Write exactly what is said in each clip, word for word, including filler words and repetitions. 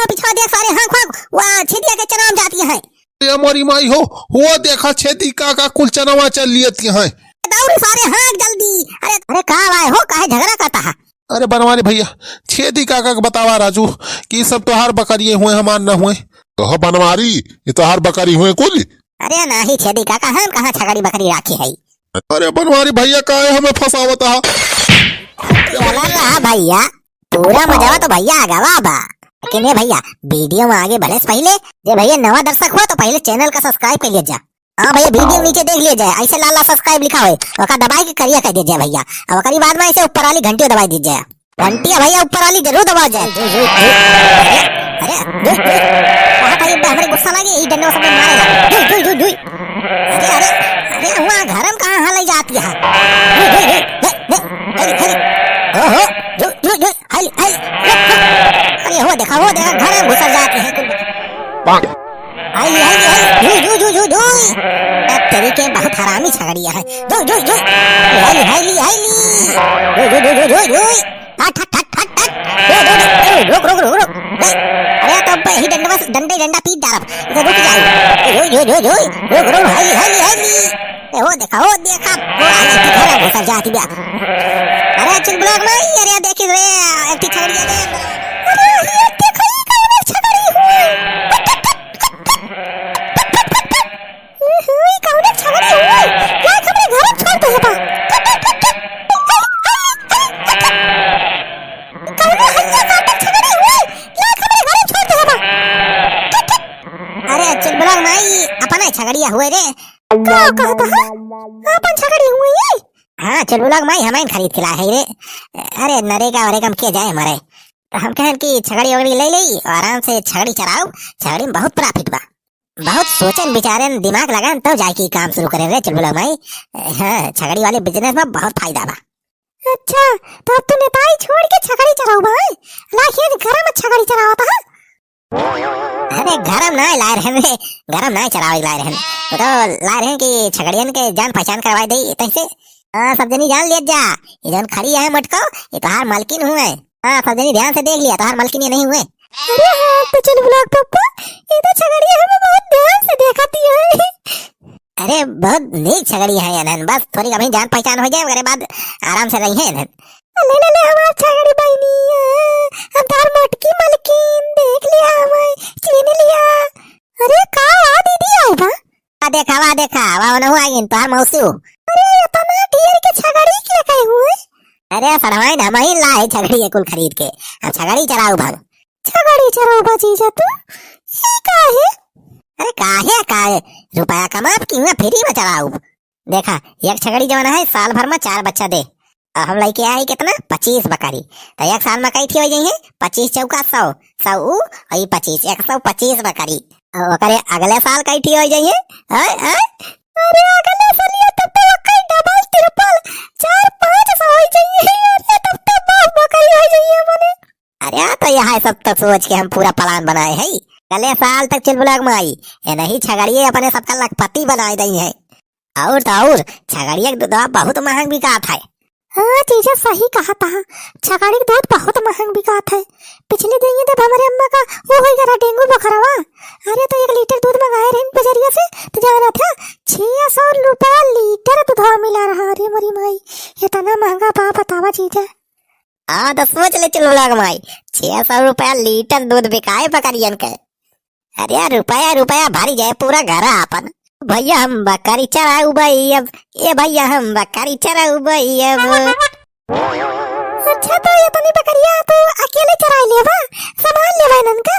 पीछा देख सारे, हाँक, हाँक, वह छेदिया के चना में जाती है। ए मोरी माई हो, वो देखा छेदी काका कुल चनवा चर लियत हैं। दौड़ सारे, हाँक जल्दी। अरे, अरे का भाई हो, काहे झगड़ा करता है? अरे बनवारी भैया, छेदी काका के बतावा राजू कि ई सब तोहार बकरिए हुए, हमार न हुए। कहो बनवारी, ई तोहार बकरी हुए कुल? अरे नाही छेदी काका, हम कहाँ छगड़ी बकरी राखी है? अरे बनवारी भैया, काहे हमें फंसावत हा? चला रहा भैया, पूरा मजावा तो भैया आगवा बा। लेकिन ये भैया, video में आगे बढ़े से पहिले, जे भैया नवा दर्शक हुआ तो पहिले channel का subscribe कर लिया जा। हाँ भैया, video नीचे देख लिया जाए, ऐसे लाल लाल subscribe लिखा होए, ओका दबाई के करिया कर दिया जाए भैया। अब ओकरी बाद में ऐसे ऊपर वाली घंटी दबाई दी जाए। घंटी भैया ऊपर वाली जरूर दबाओ जाए। अरे, अरे, धुई, धुई। कहाँ था ये? हमरे गुस्सा लागे, ई डंडा सब मारेगा। धुई, धुई, धुई, धुई। अरे, अरे, अरे, वहाँ घर में कहाँ हाल जाती है? धुई, धुई, धुई, धुई, धुई, धुई, धुई। ओहो, धुई, धुई, धुई, हाय, हाय, रुक, रुक। अरे, वो देखा, वो देखा, घर में घुसर जाती है कुल। हाय, हाय, हाय, धुई, धुई, धुई, धुई, धुई। अब तेरी के बहुत हरामी छगड़िया है। धुई, धुई, धुई। हाय, हाय, हाय। धुई, धुई, धुई, धुई, धुई, धुई। हट, हट, हट, हट, हट। ए, ए, ए, रुक, रुक, रुक, रुक। ए, अरे, तो अब यही डंडवा से, डंडे, डंडा पीट डालब। इधर रुक जाओ। ए, ओए, ओए, ओए, ओए, रुक, रुक, हली, हली, हली। ए, वो देखा, वो देखा, वो आ गई, घर में घुसर जाती बा। अरे, चुलबुला माई, अरे, देखी रे, एक ठे छगड़ी आ गई। अरे, ये देखो, ये कौन छगड़ी हुई? हट, हट, हट, हट, हट। ई हुई, कौने छगड़ी हुई? लाग हमरे घर में छोड़ दे बा। कौने हइया काटल छगड़ी हुई? लाग हमरे घर में छोड़ दे बा। अरे चुलबुला माई, अपना छगड़िया हुए रे। का कहता है? अपन छगड़ी हुई है? हाँ चुलबुला माई, हमाइन खरीद के लाए है रे। अरे नरेगा वरेगा में के जाए हमारे, तो हम कहन कि छगड़ी वगड़ी ले लेई और आराम से छगड़ी चराओ। छगड़ी में बहुत profit बा। बहुत सोचन विचारन, दिमाग लगान, तब जाके ई काम शुरू करे रे चुलबुला माई। हाँ, छगड़ी वाले business में बहुत फायदा बा। अच्छा, तो अब तू नेताई छोड़ के छगड़ी चराऊ बा, हैं? ला खेत घर में छगड़ी चरावत है। अरे गरम ना लाए रहन रे, गरम ना चरावे लाए रहन। वो तो लाए रहन कि छगड़ियन के जान पहचान करवाए दे तैसे। हाँ, सब जनी जान लिया जा, ये जौन खड़ी है मटको, ये तोहार मालकिन हुए। हाँ, सब जनी ध्यान से देख लिया, तोहार मालकिन ये नहीं हुए। अरे हाँ, तो चुलबुला पप्पा, ये तो छगड़िया हमें बहुत ध्यान से देखती है। अरे, बहुत नीक छगड़ी है इन्हन, बस थोड़ी अभी जान पहचान हो जाए, ओकरे बाद आराम से रही है इन्हन। ले, ले, ले, हमार छगड़ी बहिनी है, हम तोहार मोटकी मलकिन, देख लिया हमें, चीन लिया। अरे, का हुआ दीदी, आए बा? आ देखा, वाह, देखा, वाह, ओनहु आ गइन, तोहार मौसी हो। अरे, इतना ढेर के छगड़ी के कहे हुए? अरे, सड़वाइन, हम ही लाए छगड़ी ये कुल खरीद के। अब छगड़ी चराऊ भाग। छगड़ी चराऊ बा जीजा तू? ई काहे? अरे, काहे, काहे? रुपया कमाब कि हुआ फ्री में चराऊ? देखा, एक छगड़ी जवन है, साल भर में चार बच्चा दे। और हम लइके आए कितना? पच्चीस बकरी। तो एक साल में कई ठी हो जाइए? पच्चीस चौका सौ, सौ ऊ, और ई पच्चीस, एक सौ पच्चीस बकरी। और ओकरे अगले साल कई ठी हो जाइए? हैं, हैं? अरे अगले साल ये तब तो ओकर double, triple, चार, पाँच सौ हो जाइए। अरे तब तो बहुत बकरी हो जाइए मने। अरे तो यह सब तो सोच के हम पूरा plan बनाए हैं। अगले साल तक चुलबुला माई, ये नहीं छगड़िए अपने सबका लखपति बनाए दई है। और तो और, छगड़िया के दूधवा बहुत महंग बिकात है। हाँ जीजा, सही कहत हा, छगड़ी के दूध बहुत महंग बिकात है। पिछले दिन ये जब हमरे अम्मा का वो हो गया डेंगू बुखारवा, अरे तो एक लीटर दूध मंगाए रहन बजरिया से, तो जाना था छह सौ रुपया लीटर दूधवा मिला रहा। अरे मोरी माई, इतना महंगा बा, बतावा जीजा। हाँ तो सोच ले चुलबुला माई, छह सौ रुपया लीटर दूध बिकाए बकरियन के। अरे रुपया रुपया भरी जाए पूरा घर आपन। भैया हम बकरी चराऊ बई अब, ए भैया हम बकरी चराऊ बई अब। अच्छा तो ये तनी बकरिया तो अकेले चराई लेबा, संभाल लेबा इनन का?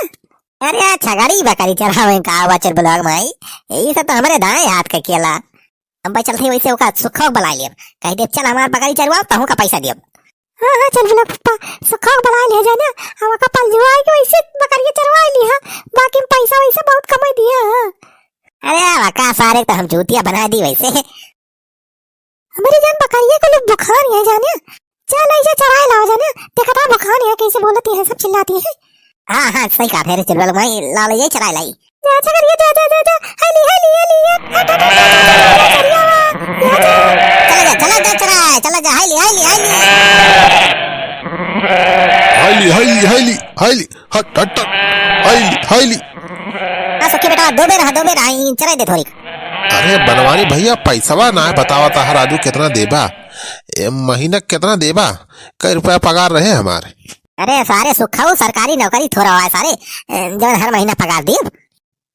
अरे छगड़ी बकरी चरावे का बचर ब्लॉग माई, यही सब तो हमरे दाएं हाथ के केला। हम भाई चलते वैसे ओका सुखा बुला लेब, कह देब चल हमार बकरी चरवाओ तहू का पैसा देब। हाँ, हाँ, चल बोला पप्पा, सुखा के बुला ले जाना, हम ओका पलजुआ के वैसे बकरिया चरवा लिहा, बाकी में पैसा वैसे बहुत कमाई दिया। हाँ। अरे, वका सारे तो हम चूतिया बना दी वैसे। हमारी जान बकरिया को लोग बुखार है जाने, चल ऐसे चराए लाओ जाने, देखा था बुखार है कैसे बोलती है, सब चिल्लाती है। हाँ, हाँ, सही कहा, फिर चल बोलो, मैं ला ले, ये चराए लाई। जा, जा, करिए, जा, जा, जा, जा। हाली, हाली, हाली, हट, हट, हट, हट, हट, हट, हट, हट, हट। चला जा, चला जा, चला, चला जा, हाली, हाली, हाली। हाली, हाली, हाली, हाली, हट, हट, हट। हइली, हइली। हाँ, सुखी बेटा, दो बेर, हाँ, दो बेर, हाँ, ई चराई दे थोड़ी। अरे बनवारी भइया, पैसवा नाहीं बतावत हा राजू, केतना देबा? ए, महीना केतना देबा? कई रुपया पगार रहे हमार? अरे सारे सुखऊ, सरकारी नौकरी थोड़ा हुआ है सारे, ए, जौन हर महीना पगार दियब।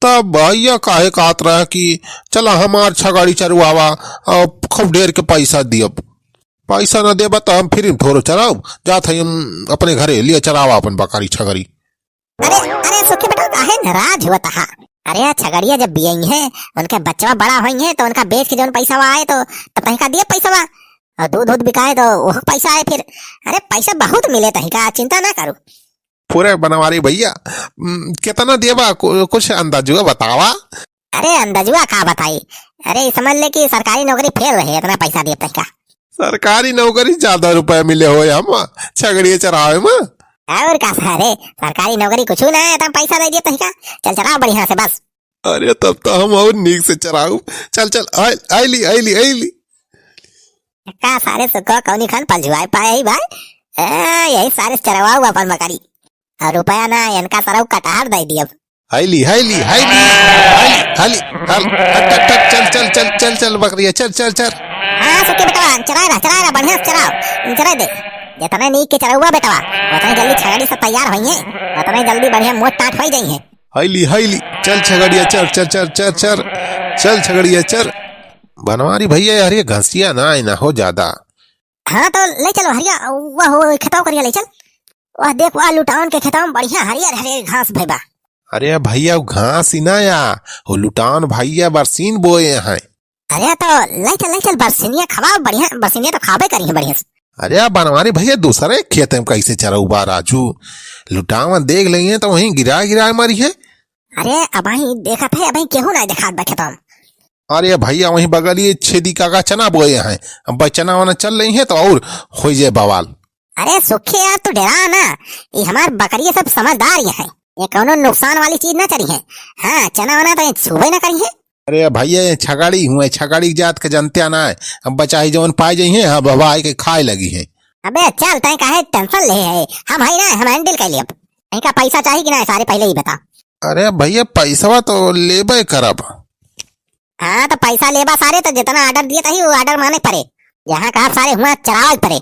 तब भइया काहे कहत रहा कि चला हमार छगड़ी चरवावा, अ, खूब ढेर के पैसा दियब। पैसा न देबा त हम free में थोड़ो चराउब, जात हई हम अपने घरे, लिया चरावा अपन बकरी छगड़ी। अरे, अरे सुखी बेटा, काहे नाराज होत हा? अरे छगड़िया जब बियइहैं, उनके बचवा बड़ा होइहैं, तो उनका बेच के जौन पैसा आए, तो तब तनिका दिए पैसवा। और दूध, दूध बिकाए, तो वो पैसा आए फिर। अरे पैसा बहुत मिले तनिका, चिंता ना करू। पूरे बनवारी भइया, उम, केतना देबा? कु-, कुछ अंदाजुआ बतावा। अरे अंदाजुआ का बताई? अरे ई समझ ले कि सरकारी नौकरी फेल रहे, इतना पैसा देब तनिका। सरकारी नौकरी ज्यादा रुपया मिले होए हम छगड़िए चरावे में। और का सारे, सरकारी नौकरी कुछ ना है, इतना पैसा दे दिए तनिका। चल चराओ बढ़िया से बस। अरे तब तो हम और नीक से चराऊ। चल चल, आइल, आइली, आइली, आइली। का सारे सुखो कौनी खान पलझुआए पाए ही भाई। ए, यही सारे चरवाऊ अपन बकरी। और रुपया ना, इनका सरऊ कटहर दे दियब। हइली, हइली, हइली, हइली, हइली, हल, हट, हट, हट, चल, चल, चल, चल, चल, बकरिया, चल, चल, चल। हाँ, सुखी बेटवा, चराए रहा, चराए रहा, बढ़िया से चराओ, चराए दे। जितने नीक के चरउबा बेटवा, उतने जल्दी छगड़ी सब तैयार होइहैं, उतने जल्दी बढ़िया मोट टाट होइ जइहैं। हइली, हइली, चल छगड़िया, चर, चर, चर, चर, चर, चल छगड़िया, चर। बनवारी भइया, यार, ये घसिया ना आए ना हो ज्यादा। हाँ, तो ले चलो हरिया, वह हो खेतवा करिया ले चल। वह देख, वह लुटावन के खेतवा में बढ़िया हरियर हरियर घास भइबा। अरे भइया, वो घास ही ना या, वो लुटावन भइया बरसीन बोए हैं। अरे तो ले चल, ले चल, बरसीनिया खवा बढ़िया, बरसीनिया तो खाबे करी है बढ़िया से। अरे बनवारी भइया, दूसरे खेत में कैसे चरउबा राजू? लुटावन देख लेइहैं तो वहीं गिरा गिरा मरिहैं। अरे अबहीं देखत है, अबहीं केहू ना देखात बा खेतवा में। अरे भइया, वहीं बगलिए छेदी काका चना बोए हैं, अब चना वना चल रही है तो और होइ जाए बवाल। अरे सुखे यार, तू डेरा ना, ये हमार बकरिया सब समझदार ही हैं, ये कौनो नुकसान वाली चीज ना चरी है। हाँ, चना वना तो ये छुबे ना करी है। अरे भइया, ये छगड़ी हुए, छगड़ी जात के जनत्या ना है, अब बचाई जौन पाए जइहैं, हाँ, बबाई के खाए लगिहैं। अबे चल, तैं काहे tension ले है, हम है ना, हम handle कर लेब। इनका पैसा चाहिए कि ना, सारे पहले ही बता। अरे भइया, पैसवा तो लेबे करब। हाँ, तो पैसा लेबा सारे, तो जितना order दिए तही, वो order माने परे। जहाँ कहा सारे, हुआँ चरावे परे।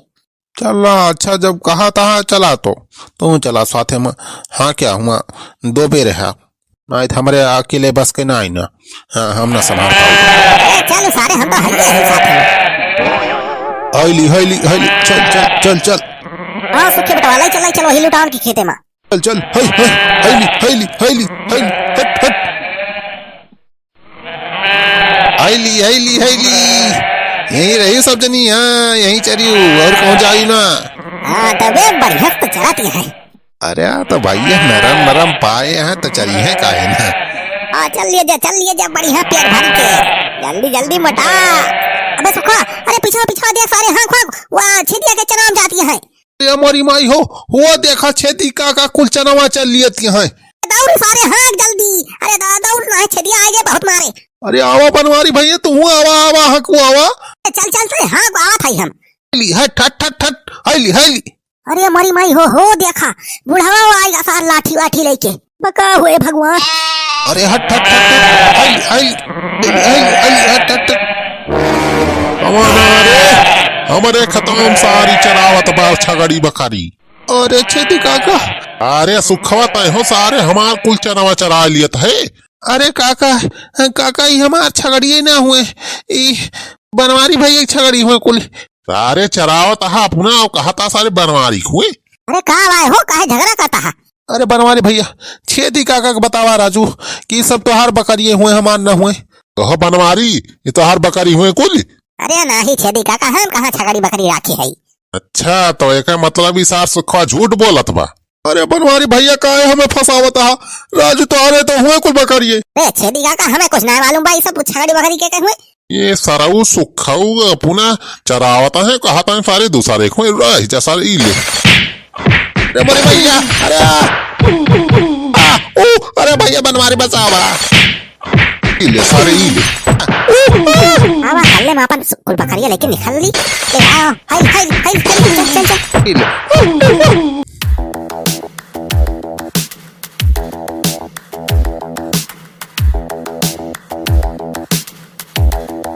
चला, अच्छा, जब कहा तहा चला तो, तू चला साथे में। हाँ, क्या हुआ, दो बेर है, नहीं तो हमरे अकेले बस के ना आई ना। हाँ, हम ना संभाल पाओ। ए, चल सारे, हम तो हइये हैं साथे में। हइली, हइली, हइली, चल, चल, चल, चल। हाँ, सुखे बेटवा, ले चल, ले चल, वही लुटावन के खेते में। चल, चल, हई, हई, हइली, हइली, हइली, हइली, हट, हट। हइली, हइली, हइली। यहीं रही सब जनी, हाँ, यहीं चरियो, और कहूँ जाई ना। हाँ, तबे बढ़िया से तो चरत ही है। अरे, आ तो भइया नरम नरम पाए हैं, तो चरिहैं काहे ना। हाँ, चल लिए जा, चल लिए जा, बढ़िया पेट भर के। जल्दी, जल्दी मोटा। अबे सुखा, अरे पीछे, पीछे देख सारे, हाँक, हाँक, वाह, छेदिया के चना में जाती है। ए मोरी माई हो, वो देखा छेदी काका कुल चनवा चर लियत हैं। दौड़ सारे हाँक जल्दी। अरे दा-, दौड़ ना है, छेदिया आगे बहुत मारे। अरे आवा बनवारी भइया, तू आवा, आवा, हाँकू आवा। ए, चल, चल, चल, हाँक, आवत है हम। हइली, हट, हट, हट, हट, हइली, हइली। अरे मोरी माई हो, हो देखा, बुढ़वा वो आएगा सार लाठी वाठी लेके। बका हुए भगवान। अरे हट, हट, हट, हट, हइली, हइली, हइली, हइली, हट, हट, हट। हमारे, हमारे खतम सारी चरावत बा छगड़ी बकरी। अरे छेदी काका। अरे सुखवा तय हो सारे, हमार कुल चनवा चरा लियत है। अरे काका, काका, ई हमार छगड़िए ना हुए, ई बनवारी भइया के छगड़ी हुए कुल। सारे चरावत हा अपना, और कहा था सारे बनवारी हुए। अरे का भाई हो, काहे झगड़ा करता है? अरे बनवारी भइया, छेदी काका के बतावा राजू कि ई सब तोहार बकरिए हुए, हमार ना हुए। कहो बनवारी, ई तोहार बकरी हुए कुल? अरे नाही छेदी काका, हम कहाँ छगड़ी बकरी राखी है? अच्छा, तो एकर मतलब ई सार सुखवा झूठ बोलत बा। अरे बनवारी भइया, काहे हमें फंसावत हा? राजू, तोहरे तो हुए कुल बकरिए। रे छेदी काका, हमें कुछ ना मालूम बा, ई सब छगड़ी बकरी के, के हुए? ये सरऊ सुखऊ अपना चरावत है, कहत है सारे दूसरे को, रह जा सारे, ई ले। रे मोरे भइया, अरे आ, आ, ओ, अरे भइया बनवारी बचावा। ई ले सारे, ई ले। आवा, हल्ले में अपन कुल बकरिया लेके निकल ली। ले आओ, हाय, हाय, हाय, चल, चल, चल, चल। ई ले।